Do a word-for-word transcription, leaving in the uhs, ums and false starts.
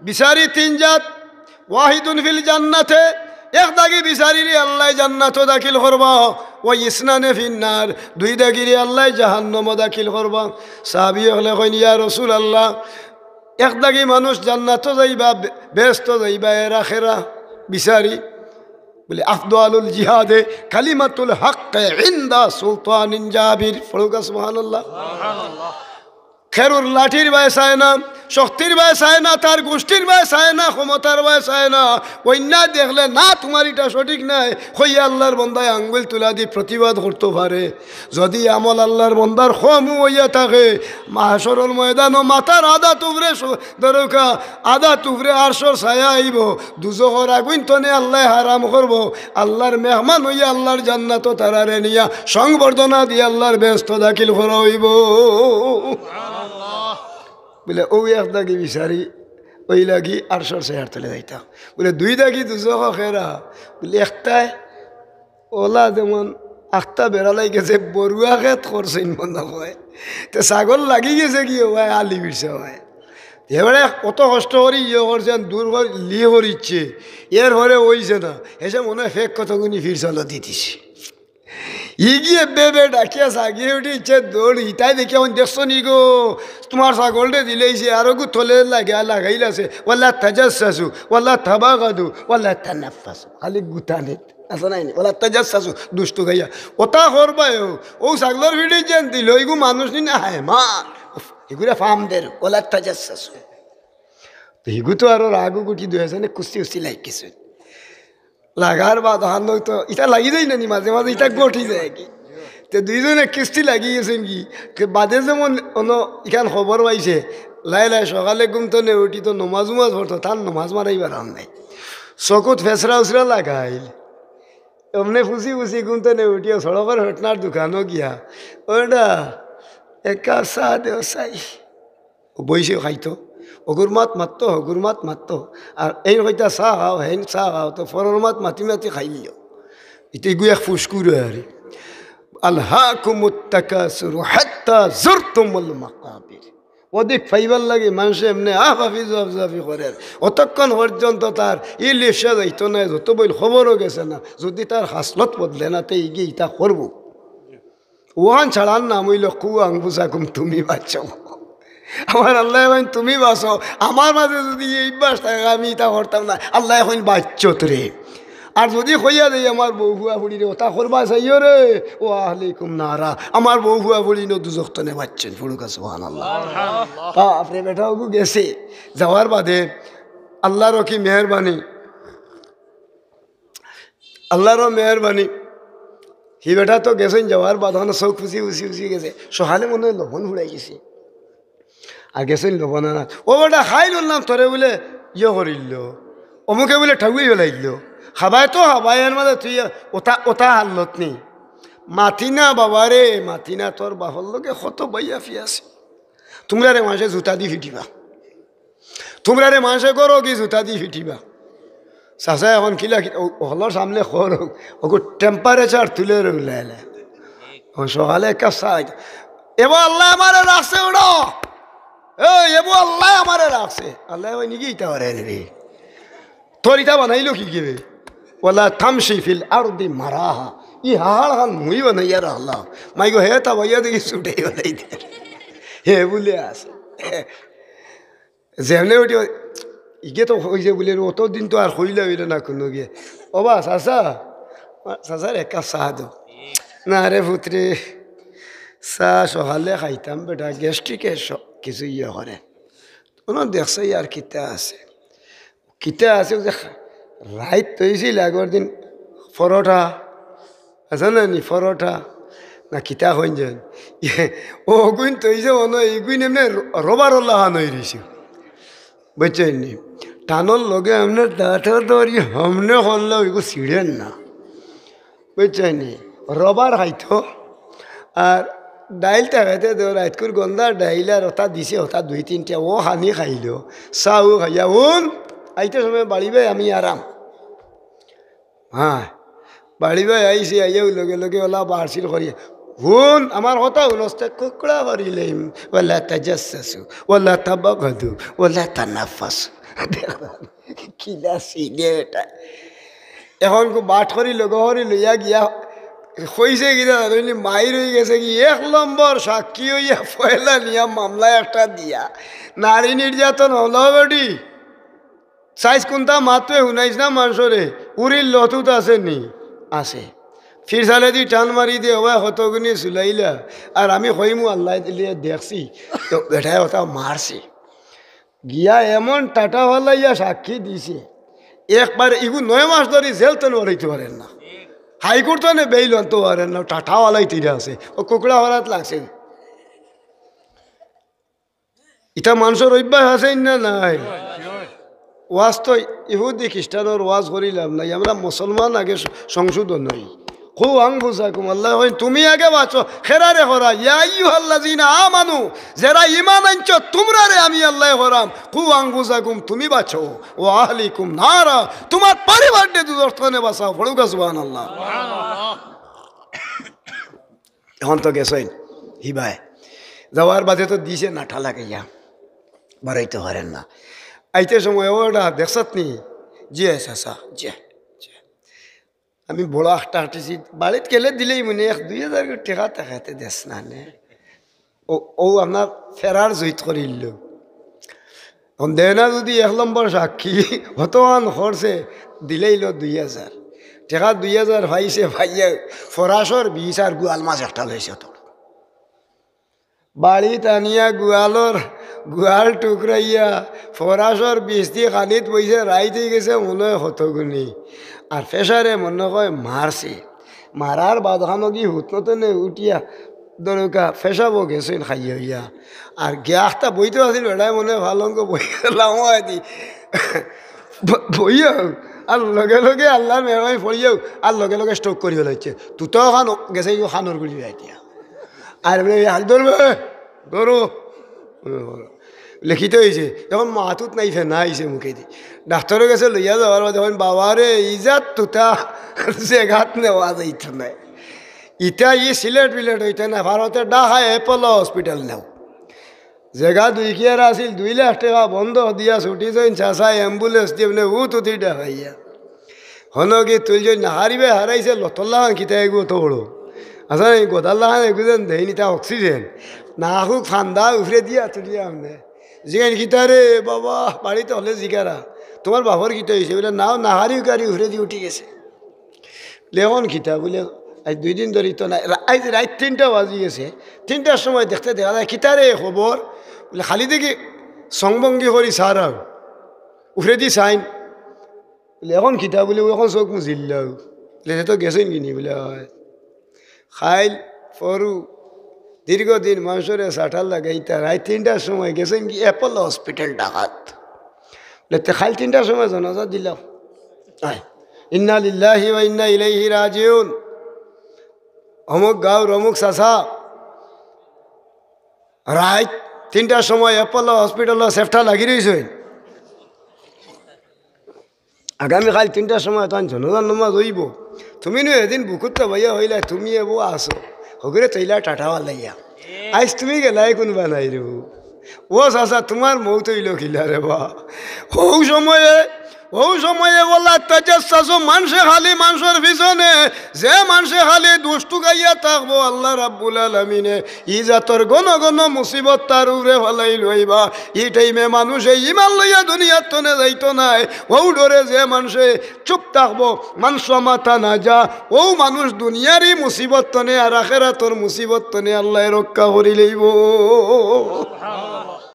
বিচারি তিন জাত। ওয়াহিদুন ফিল জান্নাতে, এক দাগি বিচারিরে আল্লায় জান্নাতো দাখিল করবা। ওয়া ইসনানে ফিন্নার, দুই দাগিরে আল্লায় জাহান্নামো দাখিল করবা। সাহাবী অকলে কইন, "ইয়া রাসূলুল্লাহ, এক দাগি মানুষ জান্নাতো যাইবা, বে-, বেহেস্তো যাইবা, এরা কেরা?" বিচারি বলে, "আফদালুল জিহাদে কালিমাতুল হক ইনদা সুলতানিন জাবির।" পড়ুক্কা সুবহানাল্লাহ। খেরুর লাঠির বায় চায় না, শক্তির বায় চায় না, তার গোষ্ঠীর বায় চায় না, ক্ষমতার বায় চায় না। অইন্যায় দেখলে, "না, তুমার ইটা সঠিক নায়," কইয়া আল্লার বন্দায় আঙ্গুল তুলা দি প্রতিবাদ করতো পারে। যুদি আমল আল্লার বন্দার কমও অইয়া থাকে, মাহশরর ময়দানো মাথার আধাত উপরে স-, ধরুক্কা, আধাত উপরে আরশর ছায়া আইবো, দুজখর আগুইন তনে আল্লায় হারাম করবো, আল্লার মেহমান অইয়া আল্লার জান্নাতো তারারে নিয়া সংবর্ধনা দিয়া আল্লার বেহেস্তো দাখিল করা অইবো। বলে, "অউ এক দাগি বিচারি, অউ লাগি আরশর ছায়ার তলে যাইতা।" বলে, "দুই দাগি দুজখো কেরা?" বলে, "একটায় অলা যেমন আখতা বেড়ালাই গেছে, বরুয়া খেত করছইন মনে অয়, তে ছাগল লাগি গেছে গি অবায়, আলি ফিরছে অবায়। এবারে অত কষ্ট করি ইয়ে করছে, দূর করি লি করিচ্ছে, এরপরে অইছে না, হেষে মনে অয় ফেক কতগুনি ফিরছালো দি দিছে।" ইগিয়ে বেবে ডাকিয়া জাগিয়া উঠি ইচ্ছে দৌড়, ইতায় দেখি, "অখন দেখছো নি গো, তুমার ছাগলরে দিলাইছে, আরোগু তলে লাগা-, লাগাইলাছে, ওয়ালা তাজাসসাসু, ওয়ালা তাবাগাদু, ওয়ালা তানাফাসু।" খালি গুতানি। আছে নায় নি? "ওয়ালা তাজাসসাসু", দুষ্টু গাইয়া। অতা করবায়, অউ ছাগলর ফিঠিত যেন দিলো, ইগু মানুষ নি না হায়মান। উফ, ইগুরে ফাম দের, "ওয়ালা তাজাসসাসু।" তে ইগু তো আরো রাগ উঠি দুইজনে কুস্তি উস্তি লাগি গেছে। লাগার বাদ অখান তো ইতা লাগি যায় না নি, মাঝে মাঝে ইতা ঘটি যায় কি। তে দুইজনে কুস্তি লাগি গেছইন গি, তে বাদে যেমন অনো ইখান খবর পাইছে, লাই লাই সকালে ঘুম তনে উঠি তো নমাজ উমাজ পড়তো, তার নমাজ মারাইবার আর নাই। চকুত ফেসরা উসরা লাগাইল, এমনে ফুসি ফুসি ঘুম তনে উঠিয়া সড়কর ফেটনার দোকানো গিয়া, "ওটা এক কাপ চা দেও চাই।" অউ বইছে খাইতো, অগুর মাত মাততো, অগুর মাত মাততো। আর এইন কইতা, "চা খাও, হেইন চা খাও", তো ফরর মাত মাতি মাতি খাইলিও। ইতে ইগু এক ফুসকুর অয় আরে। "আলহাকুমুত তাকাসুরু হাত্তা যুরতুমুল মাকাবির।" অধিক পাইবার লাগি মানষে এমনে আফাফি জফজফি করের। অতক্ষণ পর্যন্ত তার ই লিপ্সা যাইতো নায়, যত বইল খবরও গেছে না। যুদি তার খাসলত বদলে না, তে ইগিয়ে ইতা করবো। অখান ছাড়ার নাম অইলো "কু আনফুসাকুম", তুমি বাঁচো। আমার আল্লায় কইন, "তুমি বাঁচো।" আমার মাঝে যুদি ই অভ্যাস থাকে, আমি ইতা করতাম না। আল্লায় কইন, "বাঁচছত রে।" আর যুদি কইয়া দেই, "আমার বউ ফুয়া ফুড়িরে অতা করবায় চাইও রে, ওয়া আহলিকুম নারা", আমার বউ ফুয়া ফুড়ি নু দুজখ তনে বাঁচছইন, পড়ুক্কা সুবহানাল্লাহ। বাপ রে, বেটা অগু গেছে, যাওয়ার বাদে আল্লারও কি মেহেরবানি, আল্লারও মেহেরবানি। হি বেটা তো গেছইন, যাওয়ার বাদ অখানো চউখ ফুসি ফুসি ফুসি গেছে। সকালে মনে অয় লবণ ফুরাই গেছে। আর গেছইন লবণ আনাত। "ও বেটা, খাইল অইলাম, তোরে বুলে ইয়ে করিল, অমুকে বুলে ঠাউই ফালাইল। খাবায় তো খাবায়, এর মাঝে তুই অতা, অতা হালত নি। মাতি না বাবারে, মাতি না, তোর বাপর লগে কত বাইয়াফি আছে। তুমরারে মানষে জুতা দি ফিটিবা।" তুমরারে মানষে করো কি জুতা দি ফিটিবা। চাচায় অখন কিলা কি-, অউ, হকলর সামনে করো, অগু temperature তুলে রইলে। অখন সকালে এক কাপ চা খাইতা। "এবো আল্লায় আমারে রাখছে উঠো। এই, এবো আল্লায় আমারে রাখছে।" আল্লায় কইন, "ইগিয়ে ইতা করে আনবি। তোর ইতা বানাইলো কিগিয়ে? ওয়ালা তামশি ফিল আরদি মারাহা।" ই হাড় খান মুই বানাইয়া রাখলাম। মাইগো হে তা বাইয়া দেখি ছুটেই বানাই দে। হে বুলে আছে। যেমনে উঠি, ইগে তো কইছে বুলে, অত দিন তো আর কইলা অইলো না কুনু গিয়ে। "ও বা, চাচা, চাচারে এক কাপ চা দেও।" "না রে পুতরে, চা সকালে খাইতাম বেটা, gastric-এ স-, কিছু ইয়ে করে।" অনো দেখছে ইয়ার কিতা আছে। কিতা আছে, অউ যে রাইত থইছিল আগর দিন পরোটা, আছে না নি, পরোটা না কিতা কইন যেন, অগুইন থইছে মনো অয়, ইগুইন এমনে র-, রবারর লাখান অই রইছে, বুঝছইন নি? টানর লগে এমনে দাঁতো ধরি হেমনে করলে অগু ছিড়ের না। বুঝছইন নি? রবার খাইতো। আর ডাইল থাকাইতে দেও, রাইতকুর গন্ধা ডাইল আর অতা দিছে, অতা দুই তিনটা, অউ খানি খাইলো। চাও খাইয়া, হুন, আইতে সময় বাড়ি বায় আমি আরাম। হ্যাঁ, বাড়ি বায় আইছে, আইয়াউ লগে লগে অলা বাড়ছিল করিয়া। হুন, আমার কথা হুনস তে কুকড়া করিলাইমু। ওয়ালা তাজাসসু, ওয়ালা তাবাগাদু, ওয়ালা তানাফাসু। দেখো, কিলা সিলেট। এখন কু বাট করি, লগ করি লইয়া গিয়া কইছে কিতা জানো নি, মাইর অই গেছে কি, এক নম্বর সাক্ষী অইয়া পয়লা নিয়া মামলা একটা দিয়া, নারী নির্যাতন হলো বেটি। সাইজ কুনতা মাতবে হুনাইস না মানষরে, উরির লতুত আছে নি? আছে। ফিরসালেদি টান মারি দে, ওবা কতগুনি ঝুলাইলা, আর আমি কইমু আল্লায় দিলে দেখছি, তো বেটায় ওটা মারছে। গিয়া এমন টাটা ফালাইয়া সাক্ষী দিছে, একবার ইগু নয় মাস ধরি জেল তো নড়াইতে পারেন না, হাইকোর্ট তো নে বেইল আনতে পারেন না, টাটা ফালাই তীরে আছে, ও কুকড়া ফালাত লাগছে। ইটা মানষর অভ্যাস আছে না নাই? ওয়াজ তো ইহুদি খ্রিস্টানর ওয়াজ করিলাম নাই, আমরা মুসলমান আগে স-, সংশোধন হই। কু আনফুসাকুম, আল্লায় কইন, তুমি আগে বাঁচো, খেরারে করা, ইয়া আইয়ুহাল্লাযিনা আমানু, যেরা ইমান আনছো, তুমরারে আমি আল্লায় করাম, কু আনফুসাকুম, তুমি বাঁচো, ওয়া আহলিকুম নারা, তুমার পরিবাররে দুজখ থনে বাঁচাও, পড়ুকা সুবহানাল্লাহ। এখন তো গেছইন হিবায়, যাওয়ার বাদে তো দিছে নাটা লাগাইয়া, বারইতে পারেন না। আইতে সময় ওটা দেখছত নি? জি আয় চাচা, জি আয়, জি আয়। আমি বড় আটটা আটিছি, বাড়িত গেলে দিলেই মনে এক দুই হাজার করে টেকা টাকাতে দেস না নে। ও, ও আপনার ফেরার জুইত করিল। এখন দেয় না যদি এক নম্বর সাক্ষী, হতহান খরচে দিলেইল দুই হাজার। টেকা দুই হাজার পাইছে, পাইয়া ফরাসর বিষ আর গুয়াল মাছ একটা লইছে তো। বাড়িত আনিয়া গুয়ালর, গুয়াল টুকরাইয়া ফরাসর বিষ দি খানিত বইছে, রাইত অই গেছে মনে হয় কতগুনি। আর ফেশারে মনে হয় মারছে। মারার বাদ খানো কি হুতনতে নে উঠিয়া দরকা ফেশাবো গেছইন খাইয়া হইয়া। আর গিয়া আখতা বইতে আছিল বেড়ায় মনে হয় ফালঙ্গ বইয়া লামায় দি। ব-, বইয়া আর লগে লগে আল্লাহর মেহরবানি পড়িয়াও আর লগে লগে স্ট্রোক করি ফেলাইছে। তুই তো খানো গেছে ইউ খানোর গুলি আইতিয়া। আর বলে, "এই হাত ধরবে, ধরো।" লিখিত হয়েছে, এখন মাতুত নাই, ফেনা আইছে মুখেদি। ডাক্তারর গেছে লইয়া যাওয়ার বাদে এখন, "বাবা রে, ইজাত তুতা জেগাত নেওয়া যাইত নাই।" ইটা ই সিলেট বিলেট হইতে না, ভারতে ডাহায় অ্যাপোলো হসপিটাল নেও। জেগা দুই কিয়ার আছিল, দুই লাখ টেকা বন্ধক দিয়া ছুটি যাইন, চাচা অ্যাম্বুলেন্স দিয়ে বলে, "ও তুতি ডাহাইয়া।" হনো কি তুলছইন না, হারিবে হারাইছে, লতর লাখান কিতা এগু অত বড়। আচ্ছা, এই গদার লাখান এগু যেন দেইনি তা অক্সিজেন। না হুক ফান্দা উফরে দিয়া তুলিয়া আমনে। জিগাইন কিতা রে বাবা, বাড়িত হলে জিগারা, "তোমার বাপর কিতা হইছে?" বলে, "নাও, না হারি উকারি উফরে দি উঠি গেছে।" বলে, "এখন কিতা?" বলে, "আজ দুই দিন ধরি তো নাই।" রা-, আজ রাইত তিনটা বাজি গেছে। তিনটার সময় দেখতে দেখা যায়, "কিতা রে খবর?" বলে, "খালি দেখি সঙ্গভঙ্গি করি সারাও।" উফরে দি চাইন। বলে, "এখন কিতা?" বলে, "ও এখন চোখ মুজিল্লাও।" বলে, "সে তো গেছইন কিনি?" বলে, "হয়।" খাইল ফরু দীর্ঘদিন মানষরে সাটাল লাগাইতা, রাইত তিনটার সময় গেছইন কি অ্যাপোলো হসপিটাল ডাকাত। বলে, "তে খাইল তিনটার সময় জানাজা দিলাম।" আয়, "ইন্না লিল্লাহি ওয়া ইন্না ইলাইহি রাজিউন।" অমুক গাঁওর অমুক চাচা রাইত তিনটার সময় অ্যাপোলো হসপিটালো সেফটা লাগি রইছইন। আগামীকাল তিনটার সময় তান জনাজার নামাজ অইবো। তুমি নু এদিন বুকুত চাবাইয়া কইলা, "তুমি এবো আছো।" হগুরে তইলা টাটা ফালাইয়া। আইজ তুমি গেলায় কুনবা নাই রে। ও চাচা, তুমার মউত অইলো কিলা রে বা? হউ সময়ে, হউ সময়ে ওয়ালা তাজাসসাসু, মানষে খালি মানষর পিছনে, যে মানষে খালি দুষ টুকাইয়া থাকবো, আল্লাহ রাব্বুল আলামিনে ই জাতর ঘন ঘন মুসিবত তার উপরে ফালাই লইবা। ই টাইমে মানুষে ইমান লইয়া দুনিয়ার তনে যাইতো নায়। হউ ডরে যে মানষে চুপ থাকবো, মান সামাতা নাজা, হউ মানুষ দুনিয়ারই মুসিবত তনে আর আখেরাতর মুসিবত তনে আল্লায় রক্ষা করি লইবো।